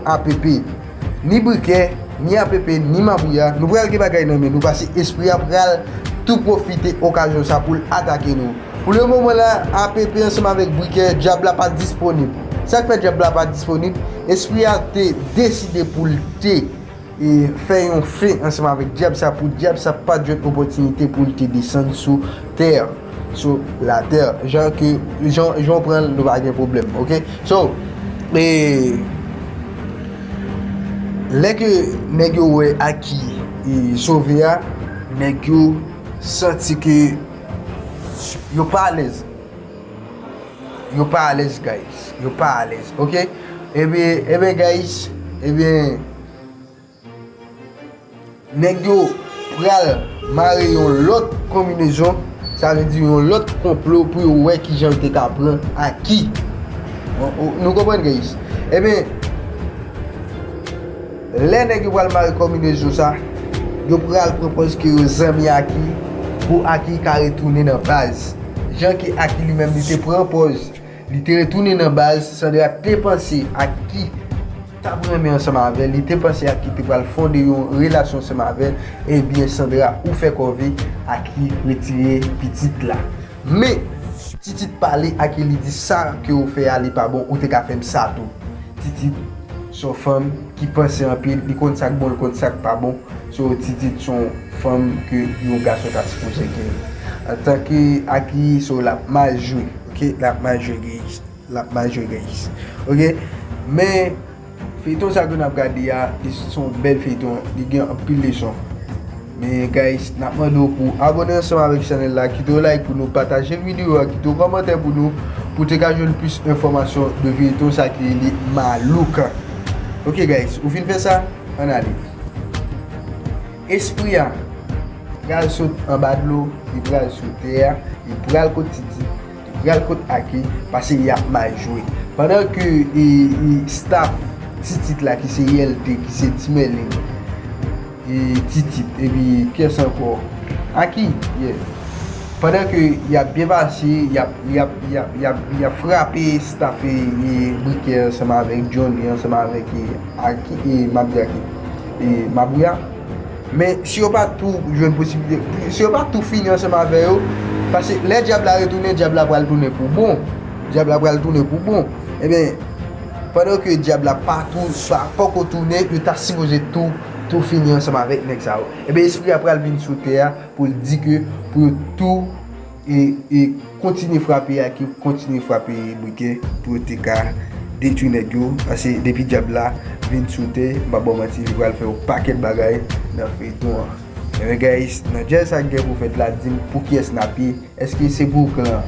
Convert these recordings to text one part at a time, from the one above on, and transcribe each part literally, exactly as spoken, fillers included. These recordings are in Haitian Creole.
A P P, ni Brikè, ni A P P, ni Mabouya, nou pral gen bagay nan men nou, paske espri a pral tou pwofite okazyon sa pou l atake nou. Pou le moman la, A P P ansanm avèk Brikè, dyab la pa disponib. Sa k fè dyab la pa disponib, espri a te deside pou l te e fè yon fen ansanm avèk dyab sa, pou dyab sa pa t jwenn opòtinite pou l te desann sou tè, sou latè. Jan ke, jan, jan w pran l, nou pa gen pwoblèm, oke? So, e, lè ke nèg yo wè Aki e sove a, nèg yo santi ke yo pa alèz. Yo pa alèz, guys. Yo pa alèz, oke? Ebyen, ebyen, guys, ebyen, nèg yo pral mare yon lòt konbinezon, sa vle di yon lòt konplo pou yo wè kijan yo te ka pran Aki. Bon, o, nou konprann, guys? Ebyen, lè nèg yo pral mare konbinezon sa, yo pral pran pòz ke yo zanmi Aki, pou Aki ka retounen nan baz. Jan ke Aki li menm li te pran pòz, li te retounen nan baz, Sandra te panse Aki t ap renmen ansanm avè l, li te panse Aki te pral fonde yon relasyon ansanm avè l, ebyen Sandra ou fè kòve, Aki retire pitit la. Men, Titit pale Aki, li di sa ke ou fè a li pa bon, ou te ka fè m sa tou. Titit se yon fanm ki panse anpil, li konn sa k bon, li konn sa k pa bon. So, Titit se yon fanm ke yon gason ta sipoze gen. Antanke Aki, so, l ap mal jwe, oke? L ap mal jwe, guys. L ap mal jwe, guys. Oke? Men, feyton sa ke n ap gade a, li se yon bèl feyton, li gen anpil leson. Men, guys, n ap mande w pou abòne ansanm avèk chanèl la, kite yon like pou nou, pataje videyo a, kite yon kòmantè pou nou, pou te ka jwenn plis enfòmasyon de feyton sa ki rele Malouk. Oke, guys, ou fin fè sa? Ann ale. Espri a pral sot anba dlo, li pral sou tè a, li pral kot Titit, li pral kot Aki, paske y ap mal jwe. Pandan ke e, e, staff Titit la, ki se Y L T, ki se Ti Mèlin, e, Titit, epi kiyès ankò? Aki, yeah. Pandan ke y ap byen pase, y ap, y ap, y ap, y ap, y ap frape staff e, e, Brikè ansanm avèk Johnny, ansanm avèk, e, Aki, e, m ap di Aki, e, Mabouya. Men si yo pa tou jwenn posiblite, si yo pa tou fini ansanm avè yo, paske lè dyab la retounen, dyab la pral tounen pou bon. Dyab la pral tounen pou bon. Ebyen, pandan ke dyab la pa tou, pa, poko tounen, yo ta sipoze tou, tou fini ansanm avèk nèg sa yo. Ebyen, espri a pral vin sou tè a pou l di ke pou yo tou e, e kontinye frape Aki, kontinye frape Brikè pou yo te ka detwi nèg yo. Paske depi dyab la vin sou tè, m pa ba w manti, li pral fè yon pakèt bagay nan feyton an. Ebyen, guys, nan djèz sa k gen pou fèt la, di m pou kiyès n ap ye. Èske se pou klan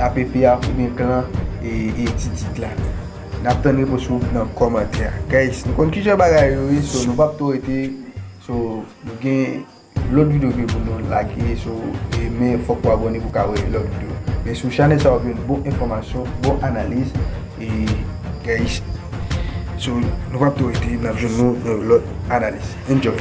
A P P a oubyen klan e, e Titit la? N ap tann repons ou nan kòmantè a. Guys, nou konn kijan bagay yo ye, so nou p ap twò rete. So, nou gen lòt videyo ke pou nou lage, so, e, men fòk ou abòne pou ka wè lòt videyo. Men sou chanèl sa, w ap jwenn bon enfòmasyon, bon analiz, e, guys, so, nou p ap twò rete, n ap jwenn nou nan lòt analiz. Enjoy!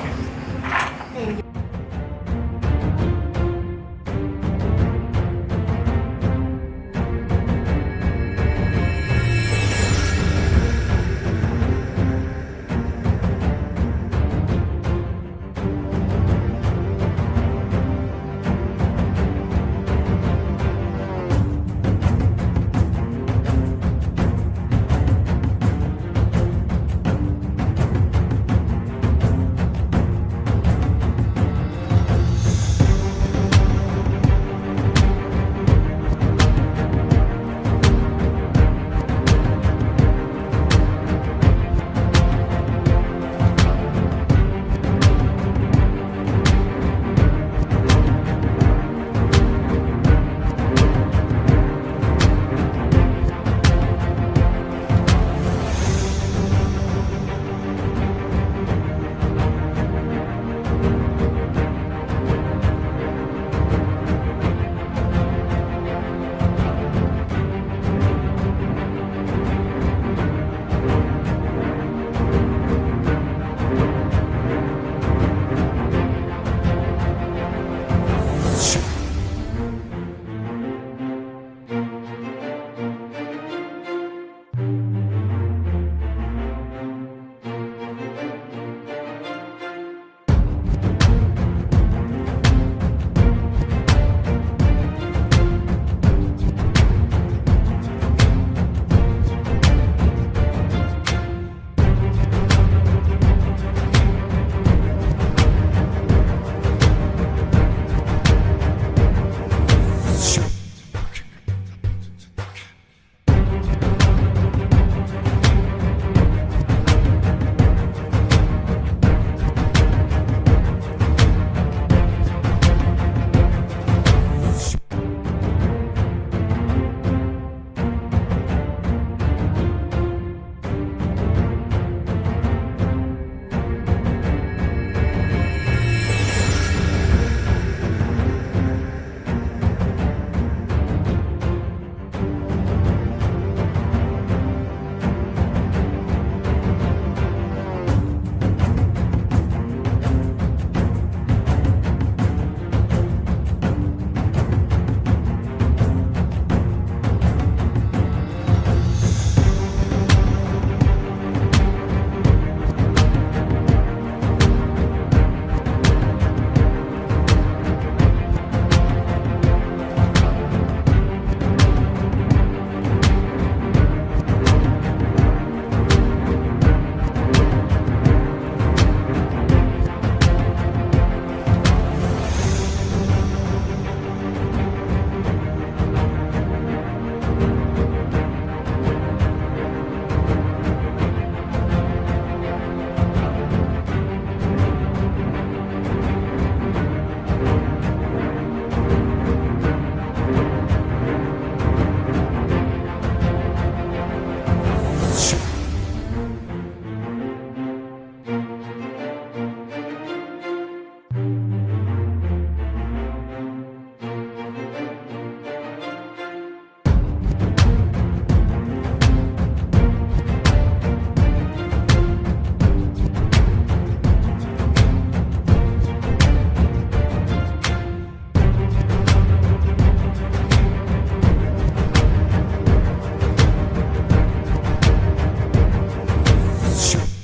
Sou